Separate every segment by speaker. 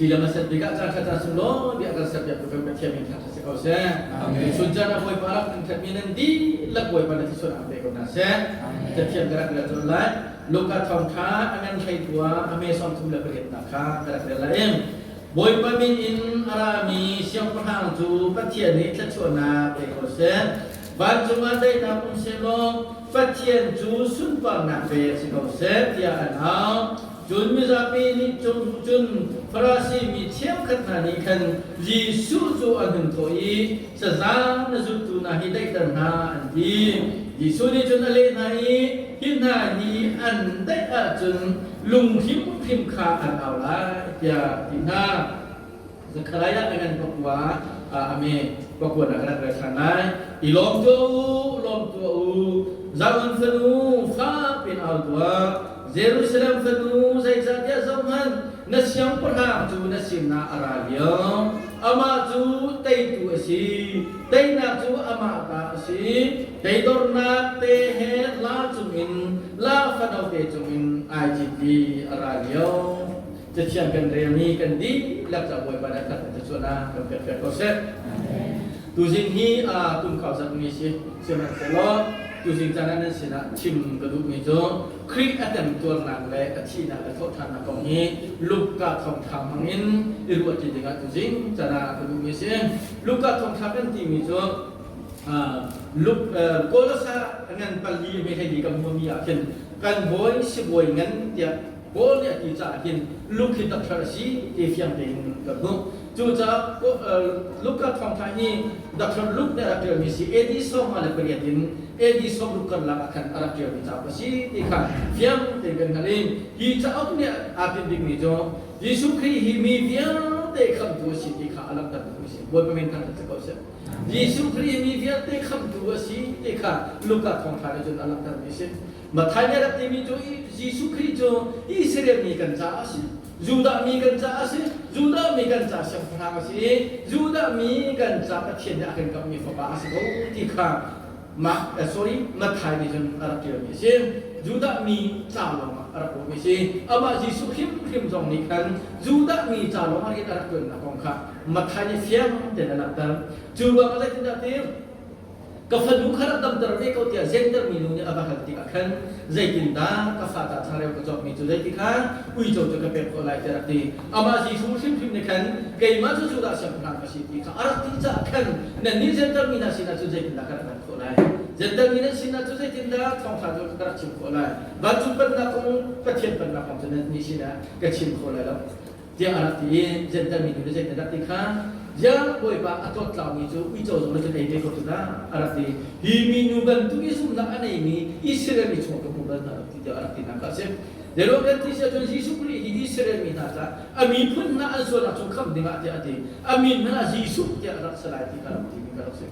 Speaker 1: Ci lam a set bik ah caan ṭha caan sunglawi bik a kan serpiak tu kan Pathian min thangṭhat si ko seh. Chun caan ah Bawipa rak thangṭhatmi nan dihlak Bawipa na thluachuah ang pe ko hna seh. Cathiang ka rak rel colh lai. Luka thawngṭha a ngan hleikua a me 38 nak kha ka rak rel lai. Bawipa min in a rami siangpahrang cu Pathian nih thluachuahnak pe ko seh. Vancung ah daihnak um sehlaw Pathian cu sunparnak pek si ko seh tiah an au. Cun mizapi nih cun cun Farasi mi cheukhat hna nih khan Jesuh cu an hun thawh i, Saza na zultu hna hi daihter hna, an ti. Jesuh nih cun a leh hna i, Hi hna hi an daih ahcun lung hrimhrim kha an au lai, tiah a ti hna. Zekhariah a ngan pakua a me pakua na kan rel ṭhan lai. I lawm tuah u, lawm tuah u. Zion fanu fak piin au tuah. Jerusalem fanu zeicahtiah zohhmanh, na siangpahrang cu na sinah a ra lio. Amah cu teitu a si. Teinak cu amah ta a si. Teidornak te he la cungin, la fanote cungin ai cit i a ra lio. Cathiang kan relmi kan dihlak ca Bawipa nih a kan thluachuahnak kan pek ko seh. Tuzing hi kum khau zakmi si sihmanhsehlaw tuzing caan ah nan sinah chim ka duhmi cu Khrih a temtuarnak le a thihnak le thawhṭhannak kong hi Luka thawngṭha hmangin i ruahṭi dingah tuzing caan ah ka duhmi si. Luka thawngṭha kan timi cu Kolosa ngan pali me hlei kan hmuhmi ah khin kan bawi sibawi ngan tiah Paul nih a ti caah hin Luke hi doctor a si ti fiang tein kan hmuh. Cucaah Luka thawngṭha hi Dr. Luke nih a rak ṭialmi si AD 58 in AD 60 karlak ah khan a rak ṭialmi cauk a si ti kha fiang tein kan hngalh i hi cauk nih aa tinh bikmi cu Jesuh Khrih hi mi vialte khamhtu a si ti kha a langhter duhmi a si. Bawipa min thangṭhat si ko seh. Jesuh Khrih hi mi vialte khamhtu a si ti kha Luka thawngṭha nih cun a langhtermi a si. Matthai nih a rak timi cu Jesuh Khrih cu Israel mi kan caah a si, Judah mi kan caah a si, Judah mi kan caah siangpahrang a si i Judah mi kan ca Pathian nih a kan kamhmi fapa a si ko ti kha mah sorry Matthai nih cun a rak ṭialmi a si. Judah mi ca lawngah a rak ruahmi a si. Amah Jesuh hrimhrim zong nih khan Judah mi ca lawngah rian a rak ṭuannak kong kha Matthai nih fiang tein a langhter. Cu ruangah zeitindah ti Ka fanu kha rak damter ve ko tiah Jentail minu nih a va hal tikah khan zeitindah ka fa ta changreu ka cawkmi cu zeiti kha uico cu ka pek khawh lai tiah a rak ti. Amah Jesuh hrimhrim nih khan keimah cu Judah siangpahrang ka si ti kha a rak ti caah khan nannih Jentail mi hna sinah cun zeitindah ka rak rat khawh lai? Jentail mi nan sinah cu zeitindah thawngṭha cu ka rak chim khawh lai? Vancung pennak kong Pathian pennak kong cu nannih sinah ka chim kho lai lo. Tiah a rak ti i Jentail mi nih zeitin a rak ti kha ziah Bawipa a tlawttlaumi cu uico zong nih cun ei ve ko cu dah a rak ti. Hi minu bantuk i zumhnak a neimi Israel mi chungah ka hmu bal hna lo ti tiah a rak tinak kha a si. Zeiruang kan ti si ahcun Jesuh Khrih hi Israel mi hna caah a miphun hna an sualnak chung khamh dingah tiah a ti. A min hmanh ah Jesuh tiah a rak si lai ti kha rak timi kha rak si.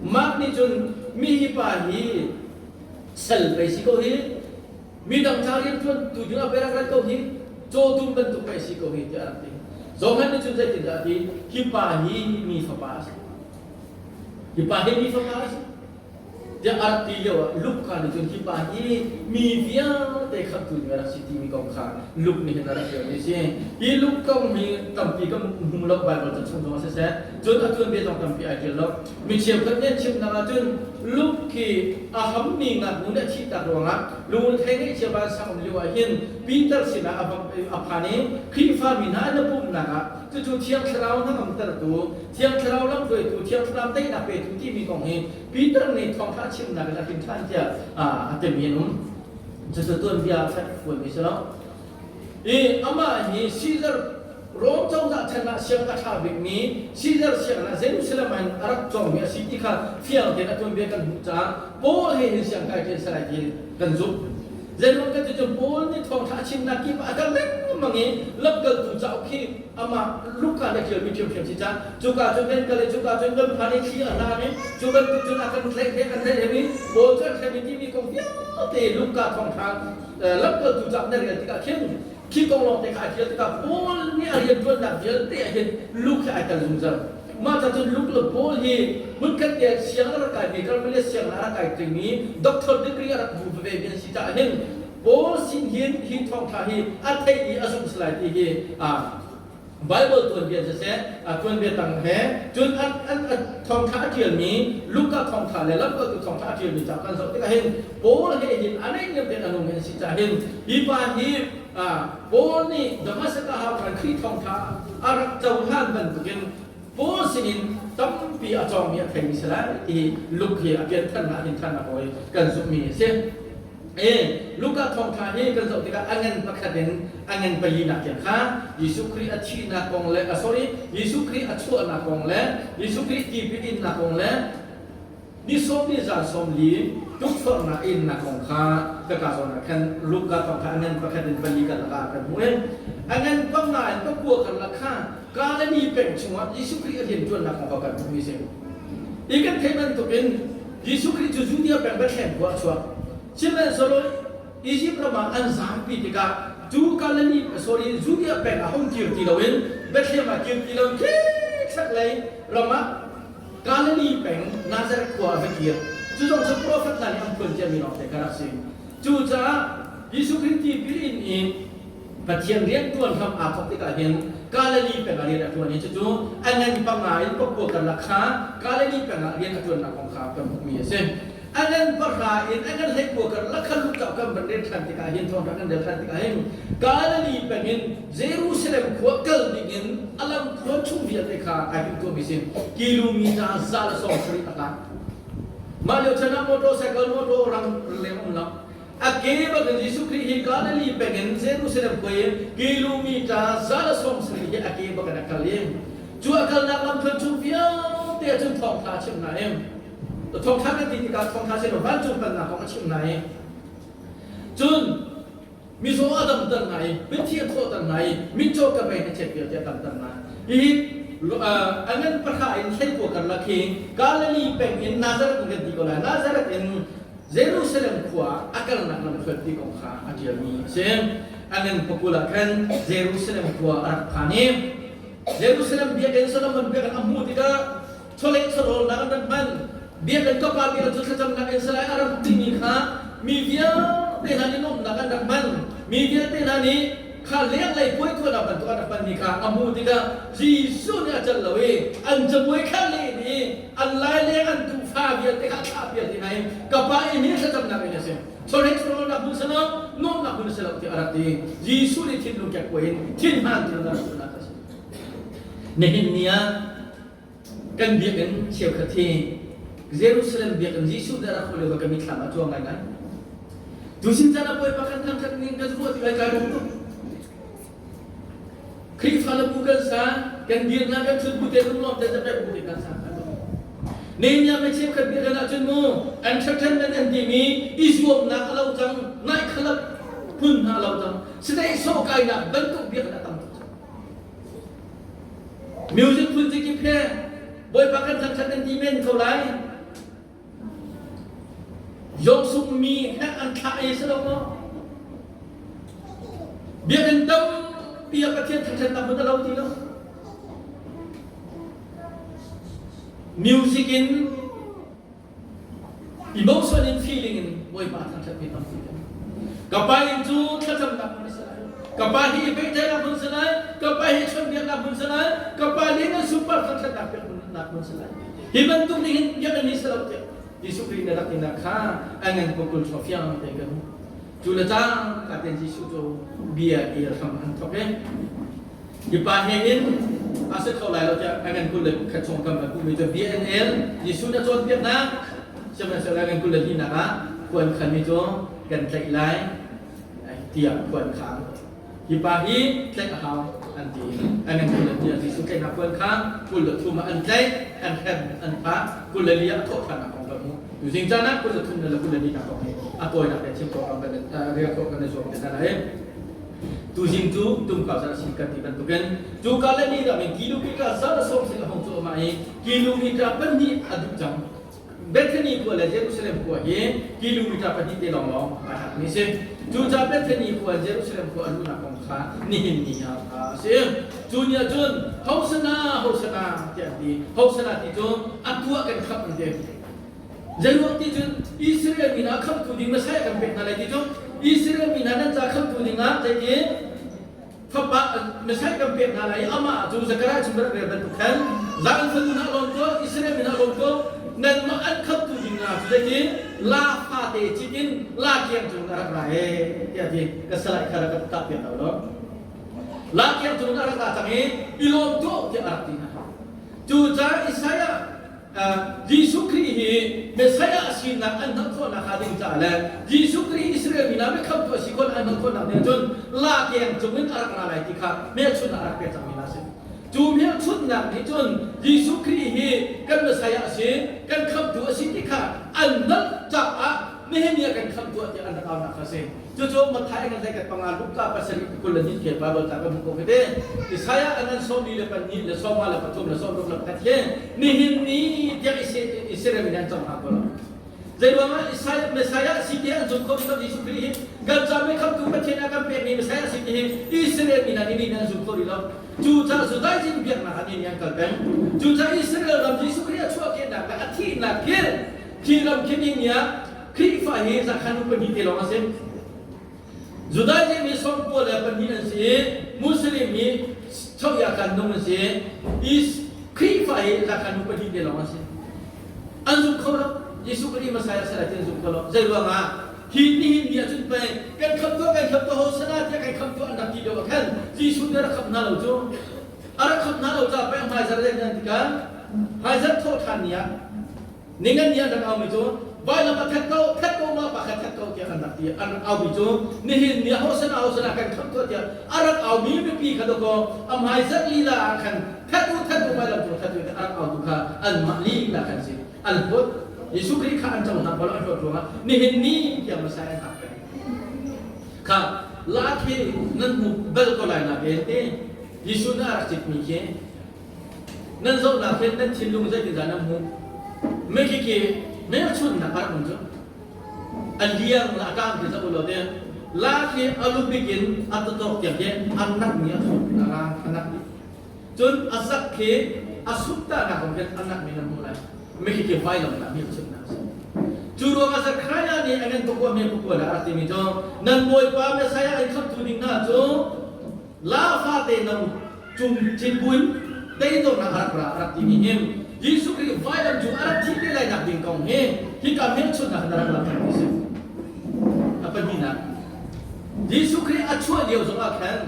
Speaker 1: Mark nih cun mi hi pa hi sal pei si ko hi Midang ca rianṭuan tu ding ah pei rak rat ko hi, cawtum bantuk pei si ko hi tiah a rak ti. Johan nih cun zeitindah a ti? Hi pa hi mi fapa a si. Hi pa hi mi fapa a si. Tiah a rak ti lio ah Luke nih cun hi pa hi mi vialte khamhtu ding a rak si timi kong kha Luke nih hin a rak ṭialmi a si. Hi Luke kong hi tampi kan hmu lo Baibal ca chung zong ah siseh, cun a tuanbia zong tampi ai ṭial lo. Mi cheukhat nih an chimnak ahcun Luke hi a hammi ngaknu nih a thihtak ruangah lungre ngaihchia vansang um lio ah hin Peter sinah a a phan i Khrihfa mi hna an i pumhnak ah cucu Thiang Thlarau hnangamtertu, Thiang Thlarau lamhruaitu, Thiang Thlarau teinak petu timi kong hi Peter nih thawngṭha chimnak in a hrin ṭhan tiah a timi an um. Cucu tuanbia fek fuanmi si lo. I amah hi Caesar Rom cozah chan ah siang a ṭha bikmi Caesar sianginn ah Jerusalem ah hin a rak cawngmi a si ti kha fiang tein a tuanbia kan hmuh caah Paul he hin siang kai ṭi a si lai ti kan zumh. Zeiruang kan ti cun Paul nih thawngṭha a chimnak kip ah a kal lengmang i lamkaltu cauk hi amah Luka nih a ṭialmi ṭhiamṭhiam si caah cuka cun kan kal i cuka cun kan phan i thli a hlan i cu bantuk cun a kan tlaih he kan tlaih i Paul cu an hrem i timi kong vialte Luka thawngṭha lamkaltu cauk na rel tikah khin khi kong lawng te kha a ṭial tikah Paul nih a rianṭuannak vialte ah hin Luke hi ai tel zungzal. Mah ca cun Luke le Paul hi hmunkhat te siang a rak kaimi Karmel sianginn a rak kai ṭimi doctor degree a rak hmu veve mi an si caah hin Paul sin hin hi thawngṭha hi a theih i a zumh si lai ti hi. Bible tuanbia siseh, a tuanbia tang he cun an an thawngtha a ṭialmi Luka thawngtha le Lamkaltu thawngtha a ṭialmi ca kan zoh tikah hin Paul he hin a neihniam tein a nungmi an si caah hin hi pa hi Paul nih Damascus ah khan Khrih thawngtha a rak cohlan bantukin Paul sinin tampi a cawngmi a theimi si lai ti Luke hi a pianthannak hin than a kawi kan zumhmi a si. E Luka thawngṭha hi kan zoh tikah a ngan pakhat in a ngan palinak tiang kha Jesuh Khrih a thihnak kong le a sorry Jesuh Khrih a chuahnak kong le Jesuh Khrih tipil innak kong le ni sawm ni zan sawm li tukforhnak innak kong kha ka ka zawn ah khan Luka thawngṭha a ngan pakhat in pali kan lakah kan hmuh i a ngan panga in pakua karlak kha Galilee peng chungah Jesuh Khrih a rianṭuannak kong kha kan hmuhmi a si. Hi kan theih bantukin Jesuh Khrih cu Judea peng Bethlehem khua a chuak. Sihmanhsehlaw Izipt ram ah an zaampi tikah cu Galilee sorry Judea peng ah hung kir ti loin Bethlehem ah kir ti loin khi chaklei ram ah Galilee peng Nazareth khua ah va kir. Cu zong cu profet hna nih an phuan ciami lawngte kha rak si. Cucaah Jesuh Khrih tipil in i Pathian rianṭuan hram aa thawk tikah hin Galilee peng ah rian a ṭuan i cucu a ngan panga in pakua karlak kha Galilee peng ah rian a ṭuannak kong kha kan hmuhmi a si. A ngan pahra in a ngan hleikua karlak kha lukcau kan van rel ṭhan tikah hin thawngṭha kan rel ṭhan tikah hin Galilee peng in Jerusalem khua kal dingin a lam tluan chung vialte kha ai timhtuahmi si. Kilometer 170 a hlat. Mah lio chan ah motorcycle, motor rang leng um lo. A ke bak in Jesuh Khrih hi Galilee peng in Jerusalem khua i kilometer 170 hi a ke bak in a kal i cu a kalnak lamthluan chung vialte ah cun thawngtha a chimh hna i thawngtha kan ti tikah thawngtha si lo vancung pennak kong a chimh hna i cun mizaw a damter hna i mithi a thawhter hna i mitcaw ka mei na chet vialte a damter hna. Hihi a ngan pahra in hleikua karlak hi Galilee peng in Nazareth in kan ti ko lai. Nazareth in Jerusalem khua a kalnak lamhruat ti kong kha a ṭialmi a si. A ngan pakul ah khan Jerusalem khua a rak phan i Jerusalem biakinn Solomon biakinn a hmuh tikah chawleh chawhrawlnak an rak hman. Biakinn ka pa biakinn cu thlacamnak in salai a rak timi kha mi vialte hna nih nuamhnak an rak hman. Mi vialte hna nih kha lenglei puai tuahnak bantuk an rak hmanmi kha a hmuh tikah Jesuh nih a celh lo i an cabuai kha leh i an laileng an tuufa vialte kha a thlah piak dih hna i ka pa inn hi thlacamnak inn a si chawleh chawlawlnak hmun si lo nuamhnak hmun a si lo tiah a rak ti. Jesuh nih thinlung kekkuai in thinhan cu na rak tuahnak a si. Nihin ni ah kan biakinn cheukhat hi Jerusalem biakinn Jesuh nih a rak lio ka mitthlam ah cuang ngaingai. Tusin caan ah Bawipa kan thangṭhat ning kan ruah ti lai kai lawm tuk. Khrihfa le bu kan sa, kan dirnak kan thut bu te lung te zapek bu te kan sa. Nehemiah mi cheukhat biakinn ahcun mu entertainment an timi i zuamnak a lo cang, night club hmun hna a lo cang. State sawh kainak bantuk biakinn a tam tuk cang. Music phun kip he Bawipa kan thangṭhat an ti men ko lai. Yawsung mi he an thlah i si lo maw? Biakinn tampi ah Pathian thangṭhatnak hmun a lo ti lo. Music in emotion in feeling in Bawipa thangṭhat mi tampi kan. Ka pa inn cu thlacamnak hmun a si lai. Ka pa hi i pehtlaihnak hmun si lai. Ka pa hi chawnhbiaknak hmun si lai. Ka pa nih nan super thangṭhatnak peknak hmun si lai. Hi bantuk nih hin biakinn hi si lo tiah Jesuh Khrih na rak tinak kha a ngan kul chaw fiang te kan hmuh. Cu le cang ka ten Jesuh cu bia el hram an thawk i hi pa he hin a si kho lai lo tiah a ngan 21 chung kam kan hmuhmi cu bia an el Jesuh na cawnpiaknak sihmanhsehlaw ngan 22 ah khuan khanmi cu kan tlaih lai tiah khuan khang. Hi pa hi tlaih a hau an ti. An ngan 24 Jesuh tlaihnak khuan kha 23 ah an tlaih, an hrem, an phah. 24 ah a thawh ṭhannak kong kan hmuh. Tuzing caan ah 23 le 24 nak kong hi a tawinak te chim khawh kan rel khawh kan i zuam te hna lai. Tuzing cu tumkau zan a si kan ti bantukin cu Galilee ram in kilometer za le sawm sing a hung cuahmah i kilometer pahnih a duh cang. Bethany khua le Jerusalem khua hi kilometer pahnih te lawnglawng aa hlatmi a si. Cucaah Bethany khua Jerusalem khua a luhnak kong kha nihin ni ah a si. Cu ni ah cun Hosana, Hosana tiah an ti. Hosana ti cu a tuah kan khamh an ti. Zeiruang ti cun Israel mi hna khamhtu ding Messiah kan pek hna lai ti cu Israel mi hna nan ca khamhtu ding ah zeitin? Fapa Messiah kan pek hna lai i amah cu Zechariah chung rak rel bantuk khan Zion fanu hna lawm ko, Israel mi hna lawm ko, nanmah an khamtu ding hna cu zeitin la fate cit in la kiang cung a rak ra ee tiah ti ka salai kha rak ka tah piak lo lo. La kiang cung a rak ra cang i i lawm tuah tiah a rak ti hna. Cucaah Isaiah Jesuh Khrih hi Messiah a sinak an hngalh khawhnak hnga ding caah le Jesuh Khrih Israel mi hna biakhamtu a si khawh an hngalh khawhnak ding cun la keng cungin a rak ra lai ti kha hmelchunhnak a rak pek cangmi hna a si. Cu hmelchunhnak nih cun Jesuh Khrih hi kan Messiah a si, kan khamhtu a si ti kha an hngalh caah nihin ni ah kan khamhtu tiah an rak aunak kha a si. Cucu Matthai ngan hlei panga Luka pasarih 22 khi Bible ca kan hmuh ko khi Isaiah an an sawmli le pahnih le sawmnga le pathum le sawmruk le pakhat khi nihin ni tiang Israel mi an cong hna ko lo. Zeiruangah Isaiah Messiah si ti an zum kho rih lo Jesuh Khrih hi kan ca mi khamtu Pathian a kan pekmi Messiah si ti hi Israel mi hna nih an zum kho rih lo. Cucaah Judaism biaknak ah ni an kal peng. Cucaah Israel ram Jesuh Khrih a chuahkehnak le a thihnak khi khi ram khi ni ah Khrihfa hi zakhan pahnih te lawng a si. Judaism hi sawmkua le pahnih an si i Muslim hi choya kan nung an si i Khrihfa hi zakhan pahnih te lawng an si. An zum kho lo. Jesuh Khrih Messiah si lai ti an zum kho lo. Zei ruangah? Hi nihin ni ahcun pei kan khamh tuah kan khamh tuah hosana tiah kan khamh tuah an rak ti lio ah khan Jesuh nih a rak khamh hna lo cu. A rak khamh hna lo caah pei a hmaizarh deuh nan tikah hmaizarh thawh ṭhan ni ah Ningan ni an rak aumi cu vailam a that ko, that ko ma pa kha that ko tiah an rak ti. An rak aumi cu nihin ni hosana hosana kan khamh tuah tiah a rak aumi mipi kha dawkaw a hmaizarh lila ah khan that u that u vailam cung that u tiah a rak autu kha anmah lila khan si. An hlawt. Jesuh Khrih kha an cohlang ko lo an hlawt ruangah nihin ni tiang Messiah an hngak peng. Kha lak hi nan hmu bal ko lai na vel te Jesuh nih a rak citmi khi Nan zohnak hin nan thinlung zeitindah nan hmuh? Mikiki hmelchunhnak a rak um cu. A liang le a ṭang khi zoh u law te la khi a lubik in a tatawk tiang khi a nakmi a thawk a rang a nak dih. Cun a zak khi a suttahnak kong khin a nakmi nan hmuh lai. Mikiki vailamtah hmelchunhnak a si. Cu ruangah Zekhariah nih a ngan pakua hme pakua le a rak timi cu nan Bawipa Messiah in khamhtu ding hna cu la fate no cung thilbuin teidornak a rak ra a rak timi hin Jesuh Khrih vailam cung a rak thih te lai nak ding kong hi hika hmelchunhnak in a rak langhter ti si. A pahnihnak Jesuh Khrih a chuah lio zongah khan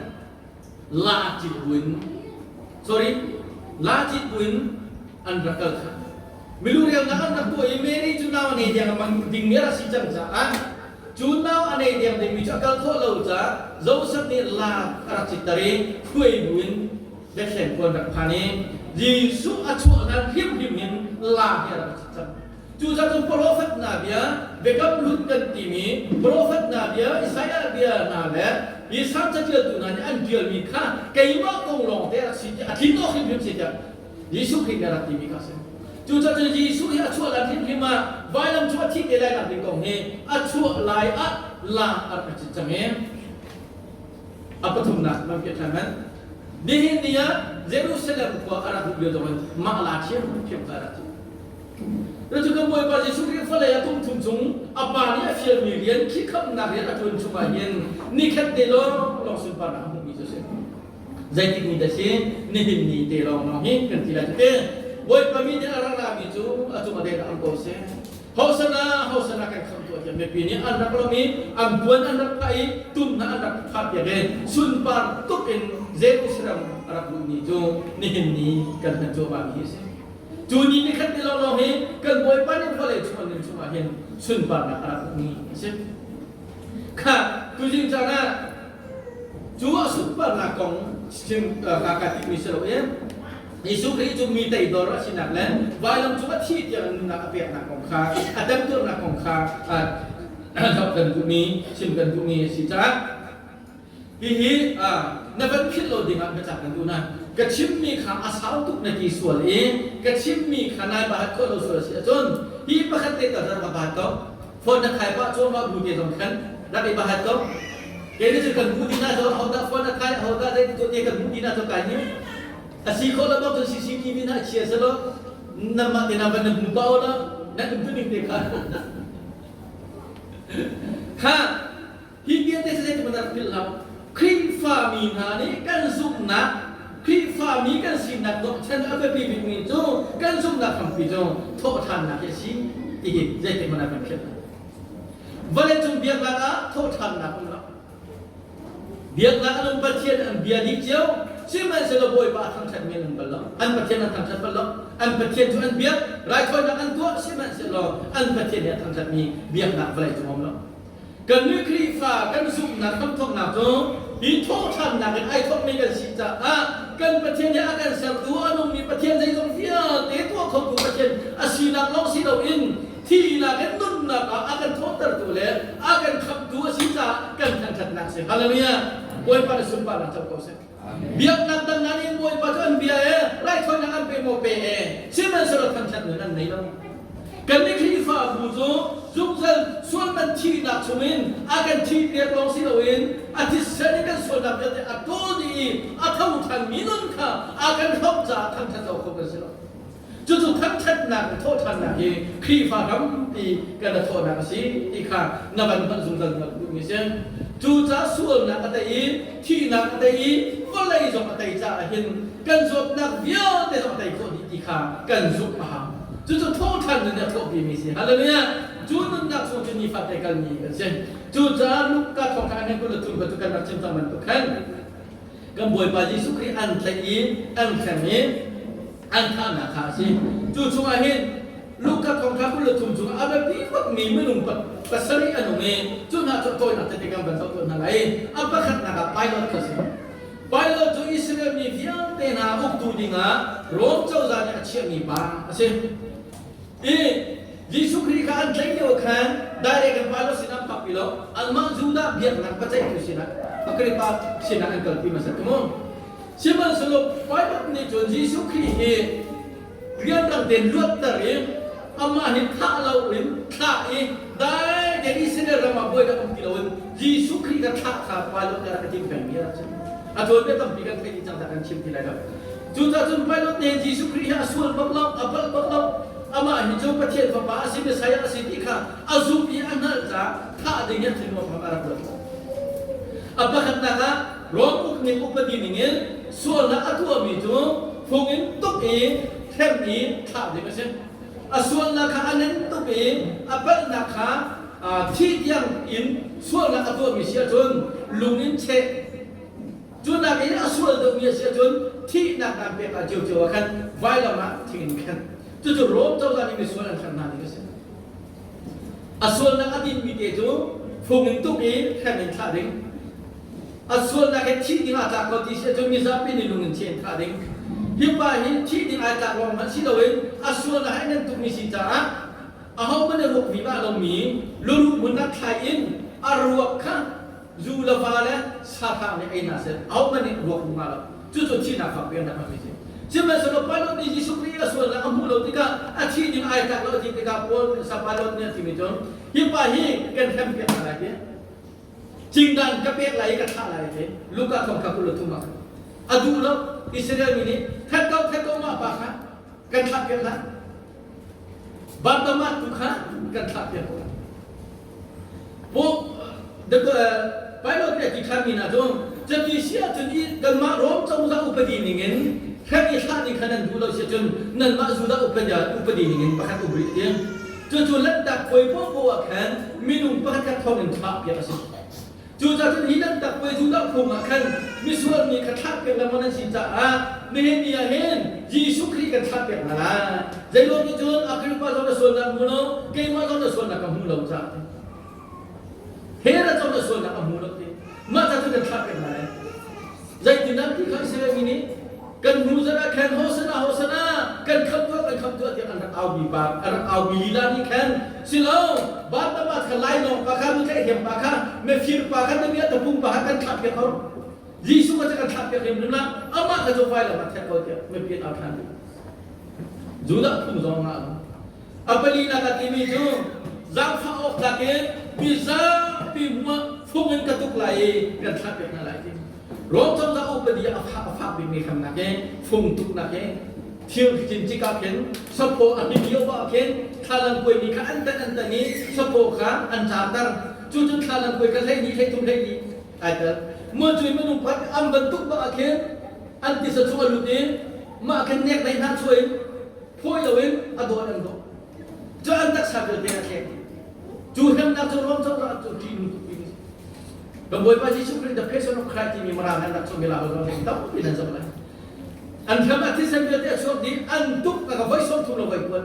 Speaker 1: la cit buin sorry la cit buin an rak kal kha milu relnak an rak tuah i Mary cu nau a nei deng a mang ding a rak si cang caah Cu nau a nei deng dingmi cu a kal khawh lo caah Josef nih laak a rak citter i hruai buin Bethlehem khua an rak phan i Jesuh a chuah hlan hrimhrim in laak hi a rak cit cang. Cucaah cun profet hna bia, biakam hlun kan timi profet hna bia, Isaiah bia hna le hi Salm caṭialtu hna nih an ṭialmi kha keimah kong lawng te a rak si tiah a tlin awk hrimhrim si tiah Jesuh Khrih nih a rak timi kha a si. Cucaah cun Jesuh hi a chuah lai hrimhrim ah vailam cu a thih te lai nak ding kong hi a chuah lai ah laang a rak cit cang i a pathumnak man piah ṭhan hmanh. Nihin ni ah Jerusalem khua a rak luh lio zong in mah la ṭhiamṭhiam kha a rak cit. Cucu kan Bawipa Jesuh Khrih vawlei ah kum thum chung a Pa nih a fialmi rian khikhamnak rian a ṭuan chungah hin nikhat te lawng lawng sunparnak a hmuhmi cu a si. Zeitik ni dah si nihin ni te lawng hi kan ti lai cu te. Bawipa mi nih a rak rami cu a cung a den ah um ko seh. Hosana hosana kan khamh tuah tiah mipi nih an rak lawm i an puan an rak phah i tum hna an rak phah piak i sunpar tuk in Jerusalem a rak luh ni cu nihin ni kan hman cuahmah mi hi a si. Cu ni ni khat ni lawnglawng hi kan Bawipa nih vawlei chung an nun chungah hin sunparnak a rak hmuh ni a si. Kha tuzing caan ah Cu a sunparnak kong chim ka ka timi si lo i Jesuh Khrih cu mi teidor a sinak le vailam cung a thih tiang nunnak a peknak kong kha a temtuarnak kong kha zoh kan duhmi chim kan duhmi a si caah hihi na van philh lo dingah biacak kan duh na ka chimmi kha a sau tuk na ti sual i ka chimmi kha nai bahat khawh lo sual a si ahcun hi pakhat te ka zar ka bahat ko Phone na khai pah cuahmah bu te zong khan rak i bahat ko. Kei nih cun kan hmuh ding ah cun ahodah phone a khai ahodah zei ti te kan hmuh ding ah cun kai ni. A si khawh lo bak cun CCTV na chia selaw namah te na van na hmu pa la nan um tu ning te kha. Kha hi bia te se tu rak philh hlah. Khrihfa Khrihfami hna nih kan zumhnak Khrihfami kan sinak dawhchan a biapi bikmi cu kan zumhnak hrampi cu thawhṭhannak hi a si ti hi zeitik hmanh ah kan philh lo. Vawleicung biaknak ah thawhṭhannak um lo. Biaknak an um Pathian an bia dih cio. Sihmanhsehlaw Bawipa a thangṭhatmi an um bal lo. An Pathian an thangṭhat bal lo. An Pathian cu an biak, raithawinak an tuah, sihmanhsehlaw an Pathian nih a thangṭhatmi biaknak vawleicung a um lo. Kannih Khrihfa kan zumhnak hramthawknak cu hi thawhṭhannak in ai thawkmi kan si caah kan Pathian nih a kan sertu a nungmi Pathian zeizong vialte tuah khotu Pathian a sinak lawng si loin thihnak in nunnak ah a kan thawhtertu le a kan khamhtu a si caah kan thangṭhatnak a si. Hallelujah! Bawipa na sunparnak co ko seh. Biaknak dang hna nih Bawipa cu an bia e, raithawinak an pe maw pe e, sihmanhsehlaw thangṭhat nun an nei lo. Kannih Khrihfabu cu zungzal sualman thihnak chungin a kan thihpiak lawng si loin a thisen in kan sualnak vialte a ṭawl dih i a tho ṭhanmi nun kha a kan hrawmh caah thangṭhat lo kho kan si lo. Cucu thangṭhatnak le thawhṭhannak hi Khrihfa tampi kan i thawhnak a si ti kha na van hman zungzal na duhmi a si. Cucaah sualnak a tei i thihnak a tei i vawlei zong a tei caah hin kan zawtnak vialte zong a tei khawh dih ti kha kan zumh a hau. Cucu thawhṭhan nun nih a thawhpimi a si. Hallelujah! Cu nunnak chung cu nifate kalmi kan si. Cucaah Luka thawngṭha an 23 bantuk kan rak chim cang bantuk khan kan Bawipa Jesuh Khrih an tlaih i an hrem i an thahnak kha a si. Cu chungah hin Luka thawngṭha 23 chungah a biapi bakmi minung pasarih an um i cu hna cu a tawinak tete kan van zoh tuah hna lai. A pakhatnak ah Pilot kha a si. Pilot cu Israel mi vialte hna uktu dingah Rom cozah nih a chiahmi pa a si. I Jesuh Khrih kha an tlaih lio khan direct in Pilot sinah an phakpi lo. Anmah Judah biaknak paceihtu sinah Agrippa sinah an kalpi hmasa ti mu. Sihmanhsehlaw Pilot nih cun Jesuh Khrih hi rianrang tein luatter i amah hi thah loin thlah i dai tein Israel ram ah buainak um ti loin Jesuh Khrih kha thlah kha Pilot nih a rak i tim pengmi a rak si. A tuanbia tampi kan theih dih cang dah kan chim ti lai lo. Cucaah cun Pilot nih Jesuh Khrih hi a sual bak lo, a palh bak lo. Amah hi cu Pathian Fapa a si, Messiah a si ti kha a zumh i a hngalh caah thah ding hi a thinlung a rak ruat lo. A pakhatnak ah Rom ukning upadi ningin sualnak a tuahmi cu phung in tuk i hrem i thlah ding a si. A sualnak kha a ngan tuk i a palhnak kha thi tiang in sualnak a tuahmi si ahcun lung in cheh Cu nakin a sual deuhmi a si ahcun thihnak daan pek ah ciocio ah khan vailam ah thing in khenh. Cucu Rom cozah nih misual an hrem hna ning a si. A sualnak a dinmi te cu fung in tuk i hrem in thlah ding. A sualnak he thih ding aa tlak ko ti si ahcun mizapi nih lung in cheh in thah ding. Hi pa hi thih ding ai tlak lawng hmanh si loin a sualnak he nan tukmi si caah ahohmanh a ruak vima lomi luruh hmun ah thlai in a ruak kha zu le va le sahrang nih ei hna seh ahohmanh nih ruak hmu hnga lo. Cucu thihnak fak pian rak hmanmi si. Sihmanhsehlaw Pilot nih Jesuh Khrih a sualnak a hmuh lo tikah a thih ding ai tlak lo a ti tikah Paul Pilot nih a timi cu hi pa hi kan hrempiak hna lai ti. Cingdan ka pek lai i ka thlah lai ti. Luka thong kha 23 ah a duh lo. Israel mi nih that ko that ko mah pa kha kan thlah piak hlah. Barnabas tu kha kan thlah piak ko. Pilot nih a ti ṭhanmi hna cu cuti si ahcun kanmah Rom cozah upadi ningin hrem i thlah ding kha nan duh lo si ahcun nanmah Judah upadi upadi ningin pakhat um rih ti. Cucu Lanhtak puai poahpoah ah khan minung pakhat khat thawngin thlah piak a si. Cucaah cun hi Lanhtak puai Judah phung ah khan misual mi kha thlah piak lengmang nan si caah nihin ni ah hin Jesuh Khrih kan thlah piak hna lai. Zeiruang ti cun Agrippa zong na sualnak hmu lo, keimah zong na sualnak ka hmu lo caah. Herod zong na sualnak a hmu lo ti. Mah ca cu kan thlah piak hna lai. Zeitindah ti kha Israel mi nih kan hnu zarh ah khan Hosana Hosana kan khamh tuah kan khamh tuah tiah an rak aumi pa an rak aumi lila nih khan silo Barnabas kha lainawng pa kha mutlaih pa kha mefir pa kha nabia tapung pa kha kan thlah piak ko Jesuh kha kan thlah piak hrim hrim amah kha cu vailam ah thek ko tiah mipi an au ṭhan Judah phung zong ah a palinak a timi cu zaangfah awk tlak in mizapi hmuah fung in ka tuk lai i kan thlah piak hna lai ti Rom cozah upadi a fak a fak bikmi hremnak hi fung tuknak hi thil cincik ah khin saphaw a him lio ah khin thlalang kuaimi kha an tan an tan i saphaw kha an carter cu cun thlalang kuai kha 12 13 12 ai tel. Mah cu minung pakhat an bantuk bak ah khin an tisa chung a lut i mah khin nek dai hna chuah in phawi loin a dawt an dawh. Cu an taksa vialte a thlek. Cu hremnak cu Rom cozah cu ṭihnung tuk mi a si. Kan Bawipa Jesuh Khrih the Passion of Christ timi Mirang an rak chuahmi la zong hi tampi nan zoh lai. An hram ah thisen vialte a chuak dih, an tuk a ka voi 30 lo voi kuan.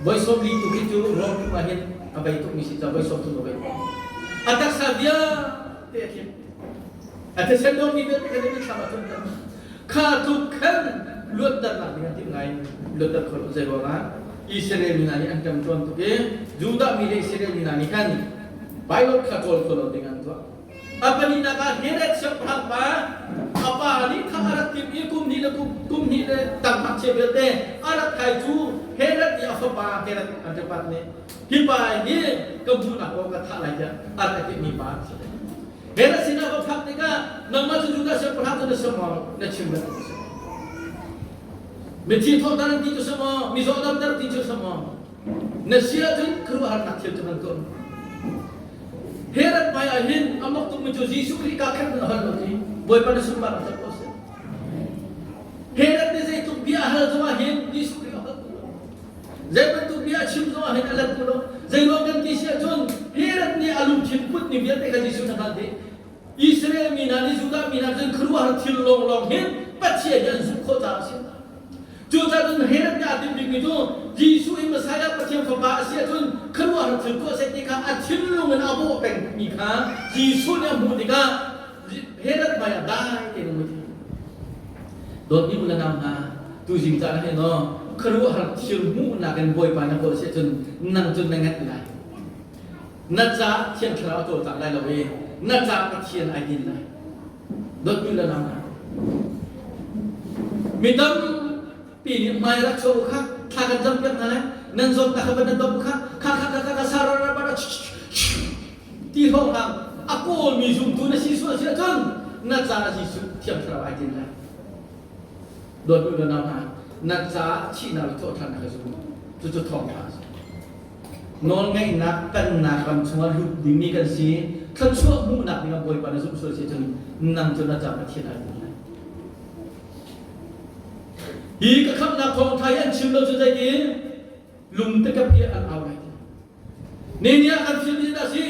Speaker 1: Voi 40 tu khi cu Rom tuk ah hin a bei tukmi si ca voi 30 lo voi kuan. A taksa vialte a thim. A thisen dawtmi vialte kan i thlam ah cun kan kha tluk khan luatternak ding an timh ngai luatter kho lo zei ruangah Israel mi hna nih an ṭem ṭuan tuk i Judah mi le Israel mi hna nih khan Pilot kha ṭawl kho lo ding an tuah. A pahnihnak ah Herod siangpahrang pa a pa nih kha a rak timh i kum hnih le kum hnih le tang ngakchia vialte a rak thai cu Herod nih a fapa Herod Antipas nih hi pa hi ka hmuhnak kong ka thah lai tiah a rak timhmi pa a si. Herod sinah va phak tikah nangmah cu Judah siangpahrang cu na si maw na chim bantuk a si. Mithi thawhter an ti cu si maw mizaw damter ti cu si maw na si ahcun khuaruahharnak thil cu kan tuah. Herod hmai ah hin a mak tukmi cu Jesuh Khrih ka khat na hal lo ti Bawipa na sunparnak cu ko seh. Herod nih zeitluk bia a hal zongah hin Jesuh Khrih a hal tu lo. Zei bantuk bia a chim zongah hin a let tu lo. Zei ruang kan ti si ahcun Herod nih a lungthin put ni vialte kha Jesuh na hngalh dih. Israel mi hna nih Judah mi hna cun khuaruahhar thil lawnglawng hin Pathian hi an zumh khawh caah a si. Cucaah cun Herod nih aa timh bikmi cu Jesuh hi Messiah Pathian Fapa a si ahcun khuaruahhar thil tuah seh ti kha a thinlung in a bawh pengmi kha Jesuh nih a hmuh tikah Herod hmaiah dai tein um a ti. Dawtmi u le nau hna, tuzing caan ah hin aw khuaruahhar thil hmuhnak in Bawipa na kawl si ahcun nang cun na ngenh lai. Na caah Thiang Thlarau a cawlcang lai lo i na caah Pathian ai din lai. Dawtmi le nau hna, mi tampi nih hmai rak chuah u kha thla kan campiak hna lai nan zawtnak kha van nan dom u kha kha kha kha kha kha sararabara ti hrawng a kawlmi zumtu na si sual si ahcun na caah Jesuh Thiang Thlarau ai din lai. Dawtmi le nau hna, na caah thihnak le thawhṭhannak a zum. Cucu thawngṭha a si. Nawlngeihnak pennak ram chungah lut dingmi kan si. Thluachuah hmuhnak dingah Bawipa na zumh sual si cun nang cu na ca Pathian ai tum lai. Hi ka khamhnak thawngṭha hi an chim lo cu zeitin lungtekep hi an au lai. Ni ah kan thil nih a si.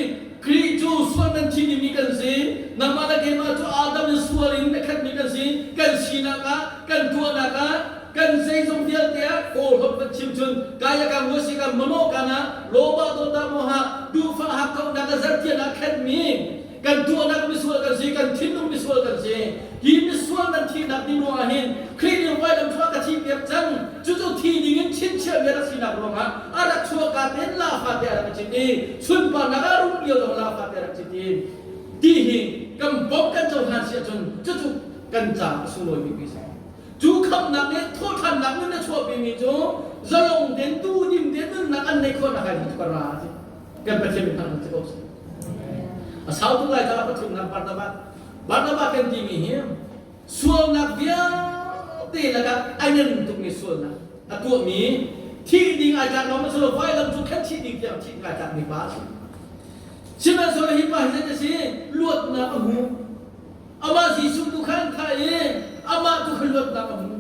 Speaker 1: Khrih cu sual nan thi dingmi kan si. Nangmah le keimah cu Adam in sual in a khatmi kan si. Kan sinak ah, kan tuahnak ah, kan zeizong vialte ah kawl holh kan chim cun kaya ka ngua si ka mano kana loba dota moha duhfah hakkauhnak a zartian ah khenmi kan tuahnak misual kan si kan thinlung misual kan si hi misual nan thihnak ding ruangah hin Khrih nih vailam cungah ka thih piak cang cucu thi ding in chinchiah mi a rak sinak ruangah a rak chuahka tein lafa te a rak cit i sunparnak a rum lio zong lafa te a rak cit i ti hi kan bawmh kan cohlan si ahcun cucu kan caah a sunglawi bikmi si Cu khamhnak nih thawhṭhannak nun a chuahpimi cu zalong tein duhdim tein nunnak an neih khawhnak ai ka ra ti. Kan Pathian min thangṭhat si ko seh. A sau tuk lai caah pathumnak Barnabas. Barnabas kan timi hi sualnak vialte lakah a ngan tukmi sualnak a tuahmi thih ding ai tlak lo ma silo vailam cu khan thih ding tiang thih ai tlakmi pa a si. Sihmanhsehlaw hi pa hi zei a si? Luatnak a hmu. Amah Jesuh tu kha an thah i amah tu kha luatnak a hmu.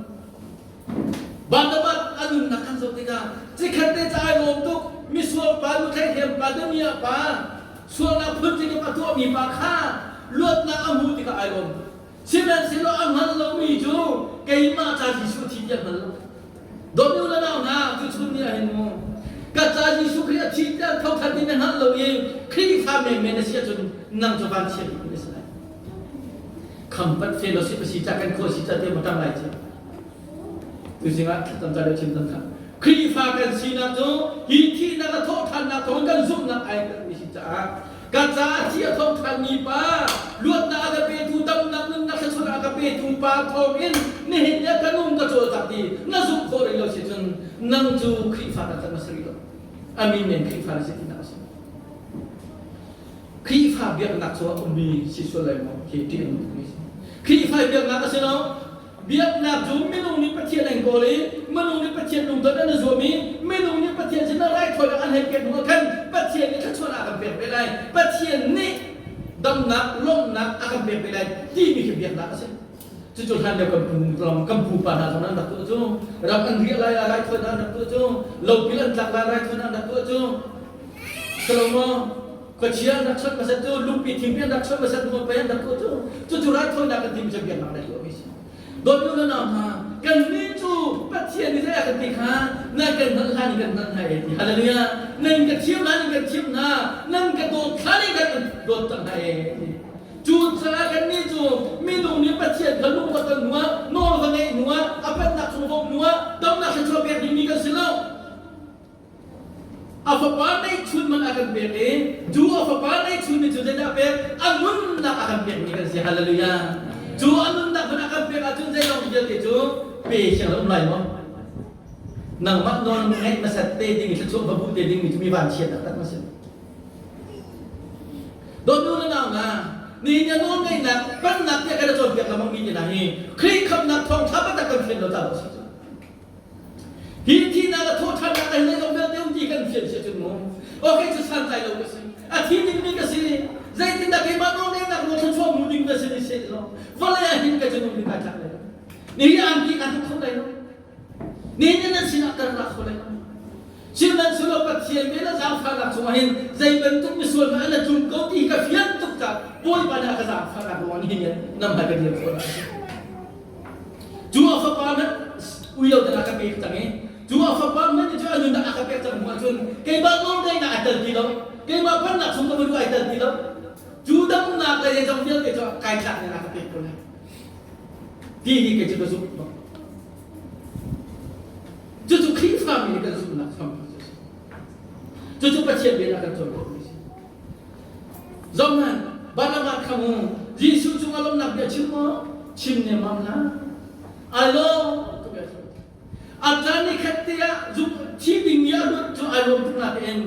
Speaker 1: Barnabas a nunnak kan zoh tikah cikhat te ca ai lawm tuk misual pa nuthleihlem pa damiah pa sualnak phun a tuahmi pa kha luatnak a hmuh tikah ai lawm tuk. Sihmanhsehlaw a hngal lomi cu keimah ca Jesuh thi ti a hngal lo. Dawtmi u le nau hna, tuchun ni ah hin mu ka ca Jesuh Khrih a thi tiah thokhat in na hngalh lo i Khrihfa menmen na si ahcun nang cu vanchiat bik na si lai. Khampat fellowship a si ca kan khua si ca te ma ṭang lai ci. Tuzing ah thlacam ca deuh chim cang kha. Khrihfa kan sinak cu hi thihnak a thawhṭhannak thawng kan zumhnak ai mi si caah ka caah thi a thawhṭhanmi pa luatnak a ka petu damnak nunnak thluachuah a ka petu pa thawngin nihin ni ah ka nung ka cawlcang ti na zumh khawh rih lo si cun nang cu Khrihfa taktak na si rih lo. A min men Khrihfa na si tinak a si. Khrihfa biaknak cu a ummi si sual lai maw hi ṭih a nung tukmi si. Khrihfa biaknak a si lo. Biaknak cu minung nih Pathian an kawl i minung nih Pathian lungton an i zuam i minung nih Pathian sinah raithawinak an hei pek hnu ah khan Pathian nih thluachuahnak a kan pek ve lai. Pathian nih. Damnak, lawmhnak a kan pek ve lai timi khi biaknak a si. Cucu hlan lio kan pu ram kan pupa hna zong an rak tuah cu. Ram an riah lai ah raithawinak an rak tuah cu. Lopil an tlak lai raithawinak an rak tuah cu. Salomo khuachia an rak chawnh hmasat cu, lungpi thingpi an rak chawnh hmasat hnu pei an rak tuah cu. Cucu raithawinak kan timi cu biaknak le tuahmi a si. Dawtmi u le nau hna, kannih cu Pathian nih zei a kan ti kha nan kan hngalh hlan in kan hngalh hna e ti. Hallelujah! Nan ka thiam hlan in kan thiam hna, nan ka dawt hlan in kan dawt cang hna e ti. Cucaah kannih cu minung nih Pathian kha lung va ton hnuah, nawl va ngeih hnuah, a pennak chung va um hnuah damnak thluachuah pek dingmi kan si lo. A fapa neihchun man a kan pek i cu a fapa neihchun nih cu zeidah a pek? A nunnak a kan pekmi kan si. Hallelujah. Cu a nunnak hmanh a kan pek ahcun zeilong vialte cu pe siang lo um lai maw? Nangmah nawl ngeih hmasat te ding i thluachuah va buh te dingmi cu mi vanchiat taktak na si. Dawtnu le nau hna, nihin ah nawlngeihnak pannak tiah kan i cawnpiak lengmang mi te hna hi Khrih khamhnak thawngṭha taktak kan fian lo caah a si cu. Hi thihnak le thawhṭhannak le zeizong vialte um ti kan fian si ahcun mu, okay cu santlai lo ka si, a thi dingmi ka si, zeitindah keimah nawlngeihnak nawl thluachuah hmu ding ka si ni seh law, vawlei ah hin ka cu nung ding kai tlak lai lo. Nihin angki kaa tuk kho lai lo. Nihin nan sinah ka rak kho lai lo. Sihmanhsehlaw Pathian vel a zaangfahnak chungah hin zei bantuk misual hmanh an tlung ko ti ka fian tuk caah Bawipa nih a ka zaangfahnak ruangah nihin ni nam hmai ka dir khawh a si. Cu a fapa hmanh ui lo ding a ka pek cang i cu a fapa hmanh nih cu a nunnak a ka pek cang hnu ahcun keimah nawlngeihnak ai tel ti lo keimah phannak chung ka manu ai tel ti lo cu damnak le zeizong vialte cu kai tlak ning a ka pek ko lai ti hi kei cu ka zumh bak. Cucu Khrihfami nih kan zumhnak hrampi cu a si. Cucu Pathian bia kan cawnpiakmi a si. Zohhmanh, Barnabas kha mu Jesuh cungah lawmhnak bia chim maw? Chim nemmam hlah. Ai lawm tuk e. A caan ni khat te ah zumh thi dingmi a luat cu ai lawm tuk natein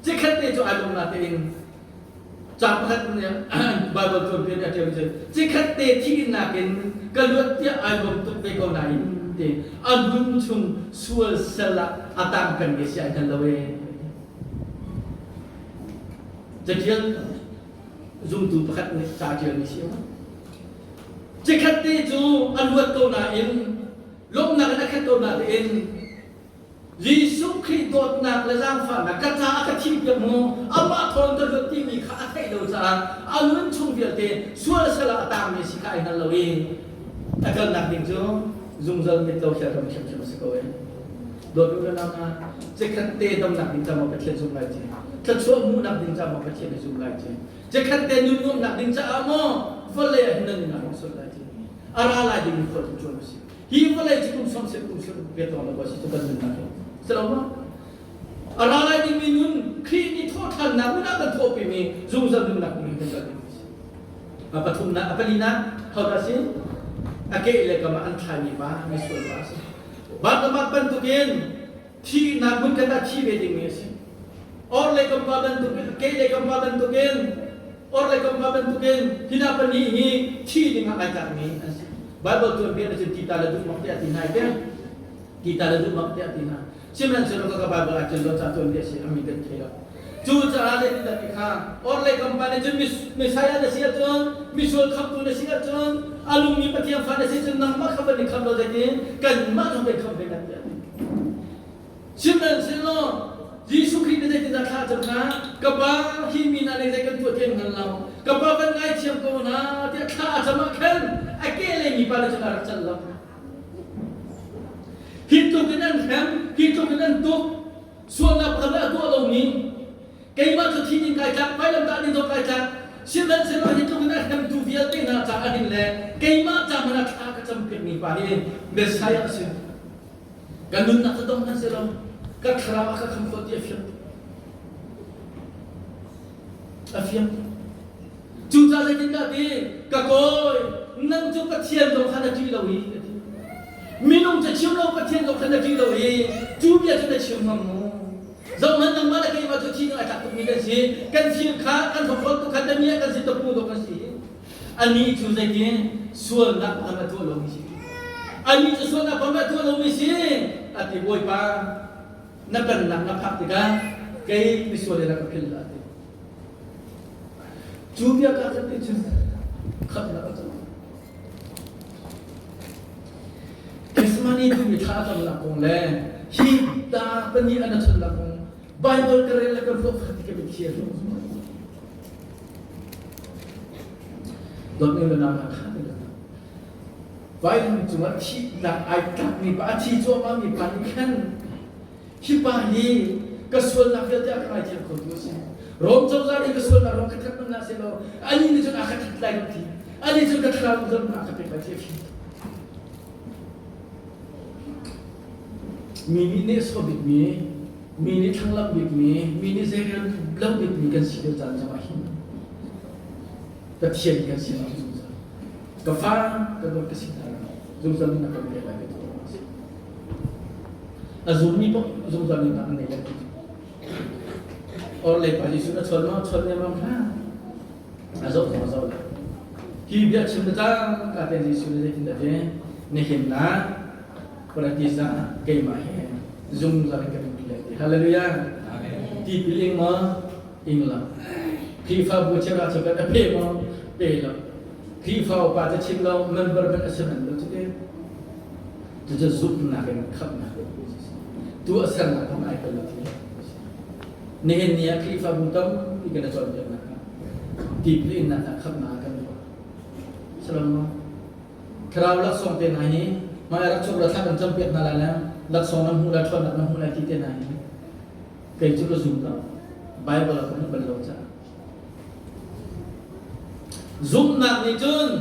Speaker 1: Cikhat te cu ai lawm natein ca pakhat nih Baibal tuanbia nih a ṭialmi cu cikhat te thihnak in ka luat tiah ai lawm tuk ve ko nain ti a nun chung sual sal ah a tang pengmi si ai hngal lo ee. Caṭial zumtu pakhat nih ca ṭialmi si a Cikhat te cu a luat ko nain lawmhnak in a khat ko nain Jesuh Khrih dawtnak le zaangfahnak ka caah ka thihpiak mu amah thawng ka luat timi kha a theih lo caah a nun chung vialte sual sal ah a tangmi si kha ai hngal lo i a kalnak ding cu zungzal mit lo hrial ram ṭhiamṭhiam a si ko ee. Dawt u le nau hna, cikhat te damnak ding caah maw Pathian zum lai ci, thluachuah hmuhnak ding caah maw Pathian na zum lai ci, cikhat te nun nuamhnak ding caah maw vawlei ah hin na nun a hung sual lai ci, a ra lai ding mi khual cu ṭuan a si. Hi vawlei cu kum sawm kum sawm riat lawng lo si cu kan nunnak hi. Si lo ma? A ra lai dingmi nun Khrih nih thawhṭhannak nun ah kan thawhpimi zungzal nunnak ding kan kal ding a si. A pathumnak, a palinak, hodah si? A ke le kam ah an thlaimi pa, misual pa a si. Barnabas bantukin thihnak hmun khat ah thi ve dingmi a si. Or le kam pa bantukin, ke le kam pa bantukin, or le kam pa bantukin hi hna pahnih hi thi ding ah ai tlakmi an si. Bible tuanbia na cun tita le duh mak tiah ti hna ke tita le duh mak tiah ti hna. Sihmanhsehlaw ka Bible ah cun lo ca tuanbia si ami kan thei lo. Cucaah zeitindah ti kha orhlei kam pa nih cun Messiah na si ahcun misual khamtu na si ahcun a lungmi Pathian fa na si cun nangmah kha van i khamh lo zeitin kanmah zong kan khamh ve nan tiah Sihmanhsehlaw Jesuh Khrih nih zeitindah thla a cam kha ka pa hi mi hna nih zei kan tuah ti an hngal lo ka pa kan ngaithiam ko hna tiah thla a cam ah khan a kehlei mi pa nih cun a rak celh lo hi tluk in an hrem hi tluk in an tuk Sualnak pakhat a tuah lomi keimah cu thi ding kai tlak, vailamtah ding zong kai tlak. Sihmanhsehlaw hi tluk in a hremtu vialte hna caah hin le keimah ca hmanh ah thla ka campiakmi pa hi Messiah a si. Ka nunnak cu dong hmanh sehlaw ka thlarau a ka kham khawh ti a fiang. A fiang. Cucaah zeitindah ti ka kawi nang cu Pathian zong kha na ṭih lo i ka ti. Minung cu chim lo Pathian zong kha na ṭih lo i cu bia cu na chim ngam mu. Zohhmanh nangmah le keimah cu thi a tlak tukmi kan si. Kan thil kha kan hrokhrawl tuk kha damiah kan si tapung dawh kan si. Anih cu zeitin sualnak pakhat a tuah lomi si. Anih cu sualnak pakhat a tuah lomi si. A ti Bawipa na pennak na phak tikah kei misual in a ka philh a ti. Cu bia ka khat nih cun khamhnak a cang. Gethsemane timi thla a camnak kong le hi ta pahnih an a chonnak kong Bible ka rel le ka ruah kha ti ka mitthli a hlung zungzal. Dawtmi le nau hna kha ti Vailam cungah thihnak ai tlakmi pa a thi cuahmahmi pa nih khan hi pa hi ka sualnak vialte a ka ngaithiam khotu a si. Rom cozah nih ka sualnak ruang ka that hmanh hlah sehlaw anih nih cun a ka that lai lo ti. Anih cun ka thlarau zong a ka pek lai ti a fim. Mi nih nehsawh bikmi, mi nih thlanglamh bikmi, mi nih zeirel lo bikmi kan si lio caan zongah hin Pathian kan si lo zungzal. Ka fa ka dawt ka si hna lo. Zungzal in a kan pek lai ka ti. A zummi paoh zungzal in an nei lai ti. Or le pa Jesuh na chawn ma chawn ne mam hlah. A zoh zong a zoh lo. Hi bia chim na cang ka te Jesuh nih zeitin dah ti nihin na paradis ah keimah he zungzal in kan um lai ti. Hallelujah. Tipil ing maw? Ing lo. Khrihfabu cheuhra cheuhkhat a pe maw? Pe lo. Khrihfa upa ca chim lo, member hmanh a si manh lo cuti. Cucu zumhnak in khamhnak tu a sernak kong ai tel lo ti. Nihin ni ah Khrihfabu tampi kan i cawnpiaknak ah tipil innak ah khamhnak kan ruah. Salam Thlarau laksawng te hna hi hmai rak chuk la thla kan campiak hna lai le laksawng nan hmuh lai ṭhawnnak nan hmuh lai ti te hna hi kei cu ka zum lo. Bible ah ka hmuh bal lo caah. Zumhnak nih cun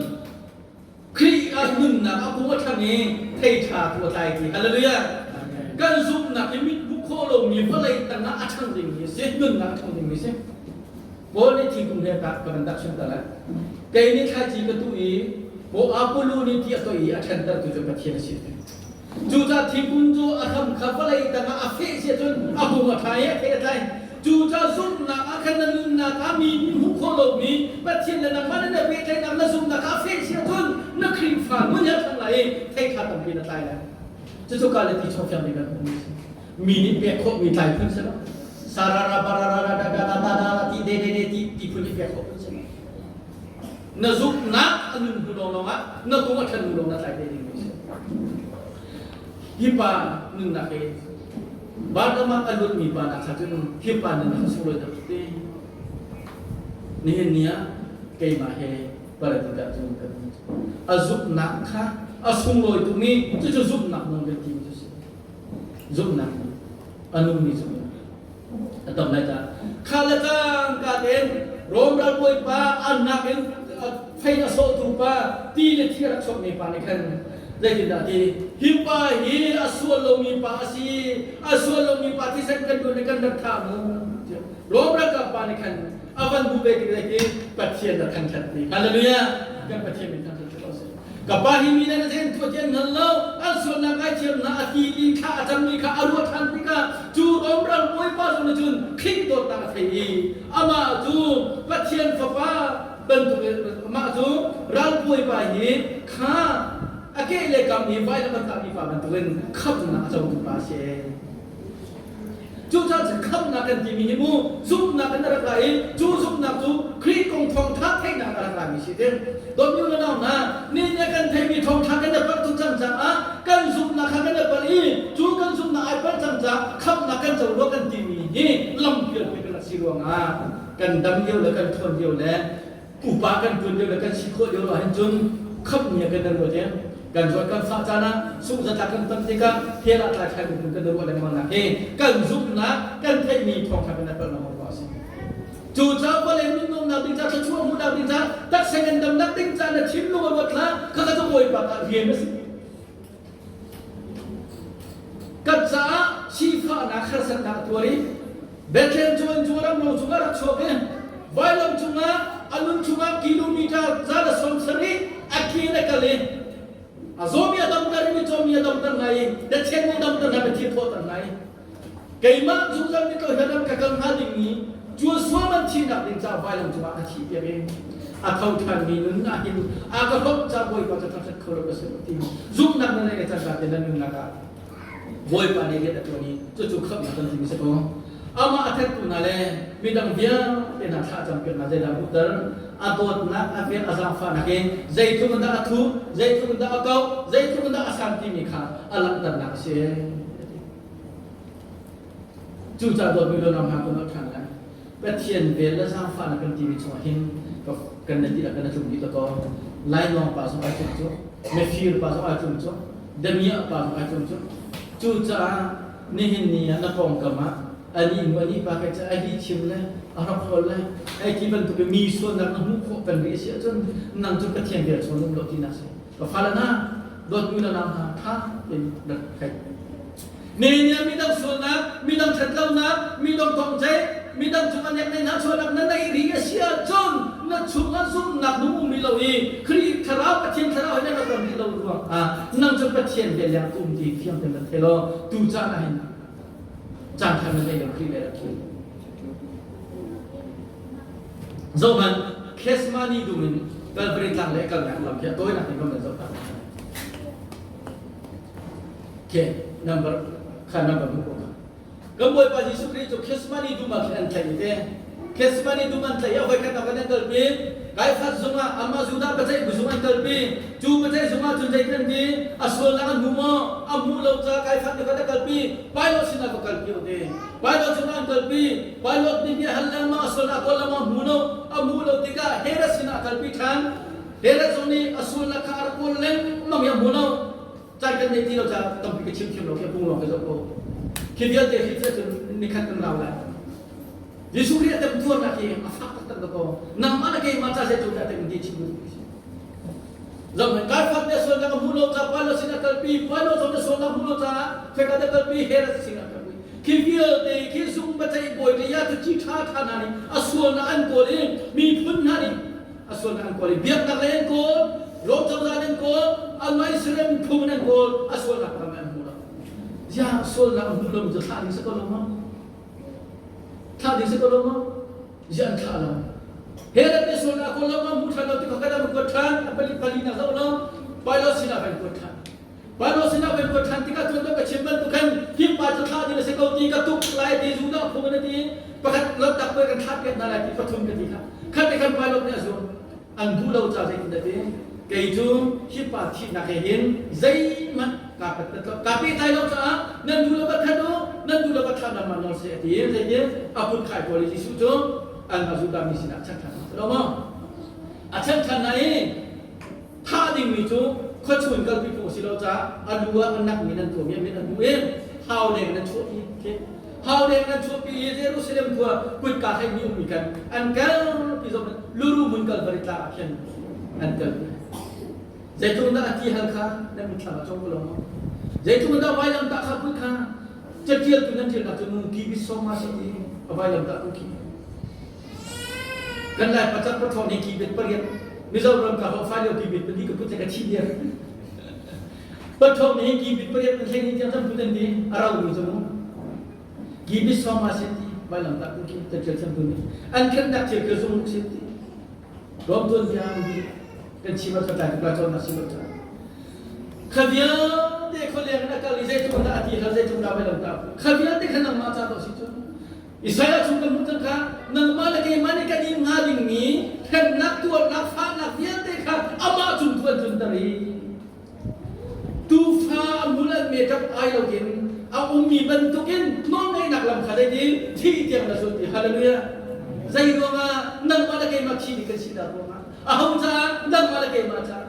Speaker 1: Khrih ah nunnak a kung a ṭhang i thei ṭha tu a tlai ti. Hallelujah! Kan zumhnak hi mit hmuh khawh lomi vawlei tangah a ṭhang dingmi a si, nunnak a ṭhang dingmi a si. Paul nih thingkung he ka van tahchunh ta lai. Kei nih thlaici ka tuh i Apollo nih ti a toih i a ṭhentertu cu Pathian a si. Cucaah thingkung cu a hram kha vawlei tangah a feh si ahcun a kung a ṭha i a thei a tlai. Cucaah zumhnak ah khan na nunnak ah mi nih hmuh khawh lomi Pathian le nangmah nan i pehtlaihnak na zumhnak ah a feh si ahcun na Khrihfa nun he a ṭhang lai i thei ṭha tampi na tlai lai. Cucu ka le ti chung fiang nih kan hmuhmi a si. Mi nih pek khawhmi tlai phun si lo. Sarara barara da da da da da ti de de de ti ti phun nih pek khawh phun si lo. Na zumhnak a nun hnu lawnglawng ah na kung a ṭhan hnu lawng na tlai te dingmi a si. Hi pa nunnak hi vanram ah a lutmi pa nak kha cun hi pa nunnak a sunglawi deuh te. Nihin ni ah keimah he paradis ah cun kan um. A zumhnak kha a sunglawi tukmi cucu zumhnak nung kan timi cu si. Zumhnak nung a nungmi zumhnak. A tam lai ta. Kha le cangka tein Rom ralbawi pa annak in fei a sawhtu pa ti le thi a rak chuakmi pa nih khan zeitindah ti hi pa hi a sual lomi pa a si a sual lomi pa thisen kan duh le kan rak thah mu Rom ralkap pa nih khan a van hmuh ve tik zeitin Pathian a thangṭhat ti hallelujah kan Pathian min thangṭhat Ka pa hi mi le na zein tuah ti an hngal lo. An sualnak ngaithiamnak a ti i thla a cammi kha a ruah ṭhan tikah cu Rom ral bawipa zong nih cun Khrih dawtnak a thei i amah cu Pathian Fapa bantuk amah cu ral bawipa hi kha a ke le kam i vailam an tahmi pa bantukin khamhnak a cotu pa a si. Cucaah cun khamhnak kan timi hi mu zumhnak in a rak ra i cu zumhnak cu Khrih kong thawngṭha theihnak a rak rami si ti. Dawtmi u le nau hna, ni nih kan theihmi thawngṭha kan i palh tuk cang caah kan zumhnak kha kan i palh i cu kan zumhnak ai palh cang caah khamhnak kan co rua kan timi hi lampialpi kan rak si ruangah kan dam lio le kan ṭhawn lio le upa kan ṭuan lio le kan si khawh lio ahhin cun khamhmi ah kan i ruat i kan ruat kan fah caan ah sungzatlak kan ton tikah hell ah tlai thlai kan ruah lengmang nak hi kan zumhnak kan theihmi thawngṭha kan palh lengmang ruah a si. Cu caah vawlei nunnuamnak ding ca thluachuah hmuhnak ding ca taksa ngandamnak ding ca na thinlung a ruat hlah khakha cu Bawipa ta rian a si. Kan caah sifahnak harsatnak a tuar i Bethlehem cu an cu ramro cungah rak chuak i vailam cungah a nun chungah kilometer za le 70 a ke in a kal i a zawmi a damter i micaw mi a damter hna i Pathian nih a damter hna Pathian thawhter hna i keimah zungzal mi ko hian ka kal hnga ding i cu sual man thihnak ding caah vailam cungah ka thih piak i a tho ṭhanmi nun ah hin a ka hlawt ca Bawipa cu thangṭhat kho lo ka si ti zumhnak na neih le cangka te na nunnak ah Bawipa nih rian a ṭuan i cucu khamhnak kan timi si ko. Amah a thattu hna le midang vialte hna thla a campiak hna zeidah a hmuhter? A dawtnak, a vel, a zaangfahnak in zeitluk in dah a thuh, zeitluk in dah a kauh, zeitluk in dah a san timi kha a langhternak a si. Cucaah dawtmi lawlawng hna kan ṭhan lai. Pathian vel le zaangfahnak kan timi chungah hin kan na dihlak kan na tlum dih ko. Lainawng pa zong ai tlum cu, mifir pa zong ai tlum cu, damiah pa zong ai tlum cu. Cucaah nihin ni ah na pawngkam ah anih nu anih pa kai a hi chim le a hrokhrol le hei ti bantuk in mi sualnak na hmuh khawh peng rih a si ahcun nang cu Pathian vel chawn um lo tinak si. Ka fale hna, dawtmi le nau hna, ṭha tein rak thei. Nehemiah midang sualnak, midang ṭhatlonak, midang kongceih, midang cung a neknehnak sualnak na neih rih a si ahcun na chungah zumhnak nung um rih lo i Khrih Thlarau Pathian Thlarau he na rak ram rih lo ruangah nang cu Pathian bia le a kum ti fiang tein rak thei law tu caan ah hin caan ṭha na nei lo Khrih le rak thei. Zohhmanh Gethsemane dum in Calvary tlang le kalnak lam khi a tawinak in kan van zoh ta. Okay, number kha number mu ko. Kan Bawipa Jesuh Khrih cu Gethsemane dum ah khin an tlaih te. Gethsemane dum an tlaih i a voikhat nak an kalpi. Kaifas zung ah amah Judah biaceih bu zung an kalpi. Cu biaceih zung ah cun zei kan ti? A sualnak an hmu maw? A hmuh lo caah Kaifas nih khan a kalpi. Pilate sinah va kalpi u ti. Pilate sinah an kalpi. Pilate nih bia hal lengmang a sualnak kawl lengmang hmu lo. A hmuh lo tikah Herod sinah a kalpi ṭhan. Herod zong nih a sualnak kha a rak kawl lengmang i a hmu lo. Caan kan neih ti lo caah tampi ka chim thiam lo khi a pung lawng ka zoh ko. Khi vialte khi cun nikhat kan rau lai. Jesuh Khrih a temtuarnak hi a fak taktak da ko. Nangmah le keimah ca zeitluk dah tem ti chim duh si. Zoh Kaifat nih sualnak a hmuh lo caah Pilate sin a kalpi, Pilate zong nih sualnak hmuh lo caah fek a kalpi, Herod sin a kalpi. Khi vialte khi zung biaceih bawi le ya cu ci ṭha ṭha hna nih a sualnak an kawl i miphun hna nih a sualnak an kawl i biaknak lei an kawl, Rom cozah an kawl, anmah Israel miphun an kawl, a sualnak ram an hmu lo. Ziah sualnak an hmuh lomi cu thlah ding si ko lo maw? Thlah ding si ko lo maw? Ziah an thlah lo? Herod nih sualnak kawl lo ma hmu ṭhan lo ti kha kan kuat ṭhan, a pali pali nak zoh lo, Pilate sinah kan kuat ṭhan. Pilate sinah kan kuat ṭhan tikah cun ka chim bantuk khan hi pa cu thlah ding a si ko ti ka tuk lai ti Judah phung in a ti pakhat lot tak kan thlah piak hna lai ti pathum ka ti kha. Khat te khan Pilate nih a zum. An duh lo ca zeitin a ti? Kei cu hi pa thihnak he hin zeihmanh kaa kaa pehtlai lo caah nan duh lo va that u, nan duh lo va thlah nangmah nawl seh a ti. Zeitin a kut khai pawl i Jesuh cu anmah Judah mi sinah a chanh ṭhan hna. Lo maw? A chanh ṭhan hna i thah dingmi cu khuachung in kalpi phung a si lo caah a lu ah a nakmi nan tuahmi a mit an hmuh i hau leng in an chuahpi. Hau leng in an chuahpi i Jerusalem khua kutka hleimi ummi khan an kalpi zong luru hmun Kalvari tlang ah khin an kalpi. Zeitluk dah a ti hal kha nan mitthlam ah cong ko lo maw? Zeitluk dah vailamtah kha put kha catialtu nan ṭialnak cu nu ki bit sawm ma si ti a vailamtah tu khi. Kan lai pacak pathawng nih ki bit pariat Mizoram ka ho fa lio ki bit pali ka put le ka thi diar. Pathawng nih ki bit pariat nan thleng ni tiang cam put an ti a rau mi cu mu. Ki bit sawm ma si ti vailamtah tu khi catial thiam tu nih an khennak thil ka zung si ti. Rom tuanbia kan chim ah tlai tuk lai cawnnak si lo caah. Kha vialte khualeng in a kal i zeitluk dah a ti hal zeitluk dah vai lo ta kha vialte kha nangmah ca to si cun Isaiah chung kan hmuh cang kha nangmah le keimah nih kan in hnga dingmi hremnak tuarnak fahnak vialte kha amah cung tu an tlunter i Tuufa a hmul an me ṭap ai loin a ummi bantukin nawlngeihnak lam kha zeiti thih tiang na zul ti. Hallelujah. Zei ruangah nangmah le keimah thi ding kan si dah ruangah aho caah nangmah le keimah caah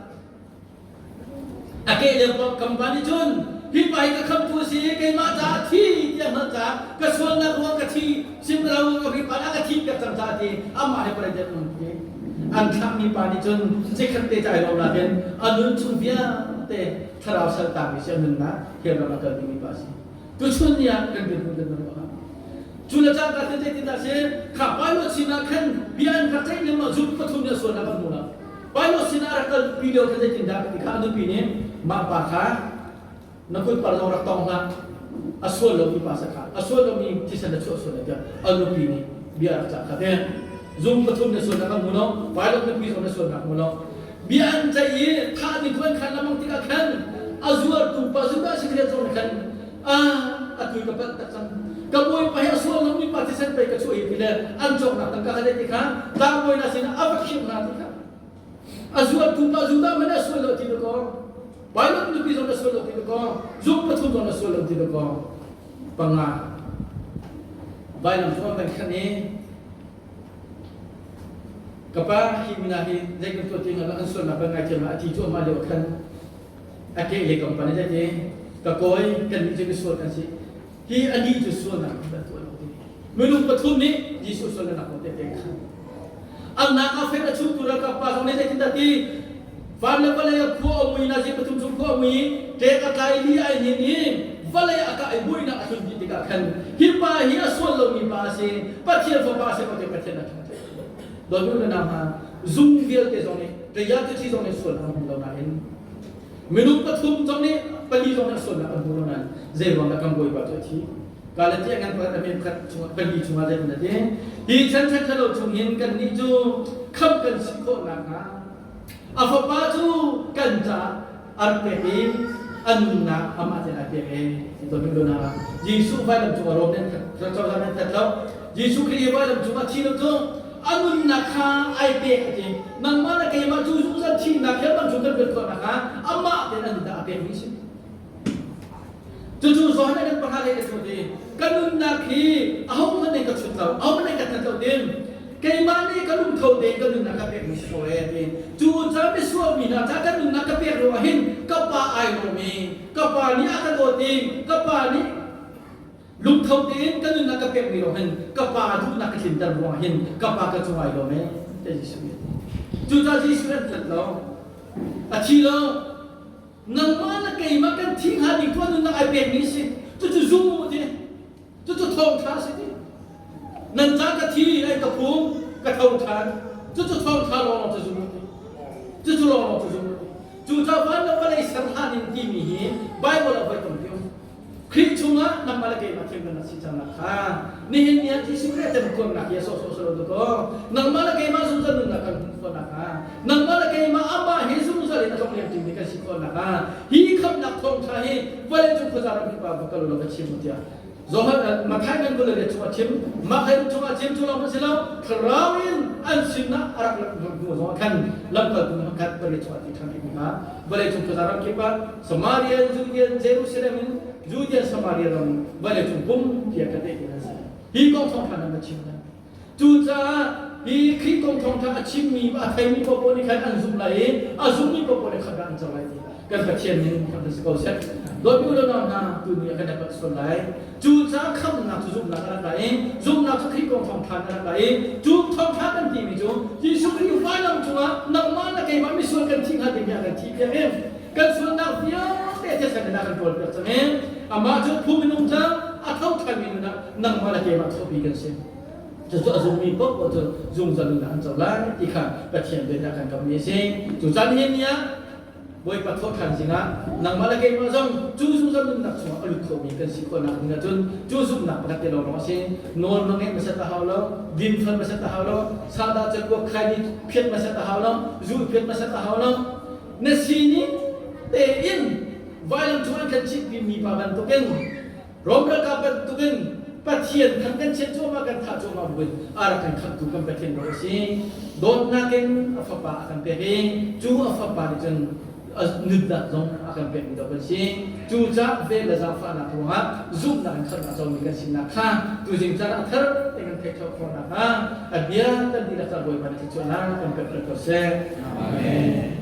Speaker 1: a ke le kam pa nih cun hi pa hi ka khamtu a si keimah caah thi tiah hngalh caah ka sualnak ruang ka thi sim lo ka ri pa ka thi piak cang caah ti amah he pare um ti An thlahmi pa nih cun chikkhat te cai lawm nakin a nun chung vialte thlarau saltangmi si a nunnak hell ram a kal dingmi pa a si. Tuchun ni ah kan dirhmun kan ruah. Cu le cangka te zeitindah si kha Pilate sinah khan bia an rak ceih lengmang zuk pathum nih a sualnak an hmu lo. Pilate sinah a rak kal pi lio khan zeitindah ti kha a nupi nih mah pa kha na kut par zong rak tong hlah a sual lomi pa sa kha a sual lomi thisen na chuah sual tiah a nupi nih bia rak cah kha te zum pathum na sualnak an hmu lo pilot nupi zong na sualnak hmu lo bia an ceih i thah ding khuan khan lamang tikah khan a zuartu pa Judah Iscariot zong nih khan a atu ka palh tak cang. Ka bawipa hi a sual lomi pa thisen pei ka chuah hi ti le an cawknak tangka kha ti kha tlangbawi hna sinah a va khirh hna ti kha. A zuartu pa Judah man a sual lo ti dakaw. Pilot nupi zong na sual lo ti dakaw. Zung pathum zong na sual lo ti dakaw. Panga. Vailam cung an khan i ka pa hi mina hi zei kan tuah ti hnga lo an sualnak kan ngaithiam a thi cuahmah lio khan a ke le kam pan a ti ka kawi kan nih cu misual kan si hi anih cu sualnak kan tuah lo ti minung pathum nih Jesuh sualnak kong tehte khan an nak ah fen a chungtu ralkap pa zong nih zeitindah ti van le vawlei a khua a mui na zi pathum chung khua a mui ṭek a tlai li ai hnin i vawlei a kah i buainak a tlun dih tikah khan hi pa hi a sual lomi pa a si Pathian fapa a si ko te Pathian a ṭha dawtmi le nau hna zung vialte zong nih ṭaya thi zong nih sual an hmu lo nain minung pathum zong nih pali zong nih sualnak an hmu lo nain zei ruang dah kan bawipa cu a thi Galatia ngan pakhat a pakhat chungah pali chungah zeitin a ti hi chan chan ṭhalo chung hin kan nih cu khamh kan si khawh nakhnga a fapa cu kan caah a rak pek i a nunnak amah ten ai pek e ti to hin na Jesuh vailam cungah rom nan cozah nan that lo Jesuh Khrih vailam cungah thi lo cu a nunnak kha ai pek a ti nangmah le keimah cu zungzal thihnak he bang chung kan luat khawh nakhnga amah ten a nunnak a pek mi si Cucu zawn kan pakhat le ka chut i ka nunnak hi ahohmanh nih ka chut lo, ahohmanh nih ka that lo tin keimah nih ka lungtho tein ka nunnak ka pekmi si ko ee ti. Cu ca misual mi hna ca ka nunnak ka pek ruangah hin ka pa ai lawm i ka pa nih a ka dawt i ka pa nih lungtho tein ka nunnak ka pekmi ruang hin ka pa duhnak ka tlinter ruangah hin ka pa ka cung ai lawm ee ti Jesuh nih. Cucaah Jesuh an that lo. A thi lo. Nangmah le keimah kan thi hnga ding tuah nunnak ai pekmi si. Cucu zum u ti. Cucu thawngṭha si ti. Nan ca ka thi ai ka phum ka tho ṭhan. Cucu thawngṭha lawnglawng cu zum u ti. Cucu lawnglawng cu zum u ti. Cucaah van le vawlei ser hlan in timi hi Bible ah voi tampi um. Khrih chungah nangmah le keimah thiamnak na si cang nak kha nihin ni ah Jesuh Khrih a temtuarnak hi a sawhsawh si lo dakaw nangmah le keimah zungzal nunnak kan hmuh khawh nakhnga nangmah le keimah amah he zungzal in a tlong lengṭimi kan si khawh nakhnga hi khamhnak thawngṭha hi vawleicung khuaza ram kip ah va kal ulaw va chim u tiah Johan Matthai ngan kul le chungah chim Matthai chungah chim cu lawng si lo thlarau in an sinah a rak hnu zong khan lamkaltu pakhat pari chungah ti ṭhan rih hna vawleicung khuaza ram kip ah Samaria Judean Jerusalem in Judean Samaria ram vawleicung pum tiah ka tehte nan si hi kong thawngṭha nan va chim hna Cucaah hi Khrih kong thawngṭha a chimmi a theimi paohpaoh nih khan an zumh lai i a zummi paohpaoh nih khamhnak an co lai ti kan Pathian min khamh si ko seh. Dawtmi u le nau hna, tuni ah kan i palh sual lai. Cucaah khamhnak cu zumhnak a rak ra i zumhnak cu Khrih kong thawngṭha in a rak ra i cu thawngṭha kan timi cu Jesuh Khrih vailam cungah nangmah le keimah misual kan thih hnga dingmi a kan thihpiak i kan sualnak vialte thisen in a kan ṭawlpiak cang i amah cu phu minung cang a tho ṭhanmi nun ah nangmah le keimah thawhpi kan si. Cucu a zummi paohpaoh cu zungzal nunnak an co lai ti kha Pathian bia nih a kan kammi a si. Cu caan nihin ni ah Bawipa thawhṭhan zingah nangmah le keimah zong cu zungzal nunnak chungah a lut khomi kan si khawhnak ding ahcun cu zumhnak pakhat te lawnglawng a si. Nawl na ngeih hmasat a hau lo, dinfel hmasat a hau lo, sahdah cakuak khaini phiat hmasat a hau lo, zu phiat hmasat a hau lo. Na sining tein vailam cung an kan chimhmi mipa bantukin Rom ralkap bantukin Pathian khan kan chiat cuahmah kan thah cuahmah buin a rak kan khamhtu kan Pathian ro a si. Dawtnak in a fapa a kan pek i cu a fapa nih cun nunnak zong a kan pekmi dawh kan si. Cucaah vel le zaangfahnak ruangah zumhnak in khamhnak comi kan sinak kha tuzing caan ah thar te kan theih khawh nakhnga a bia kan dihlak ca Bawipa nih thluachuahnak kan pek ko seh. Amen.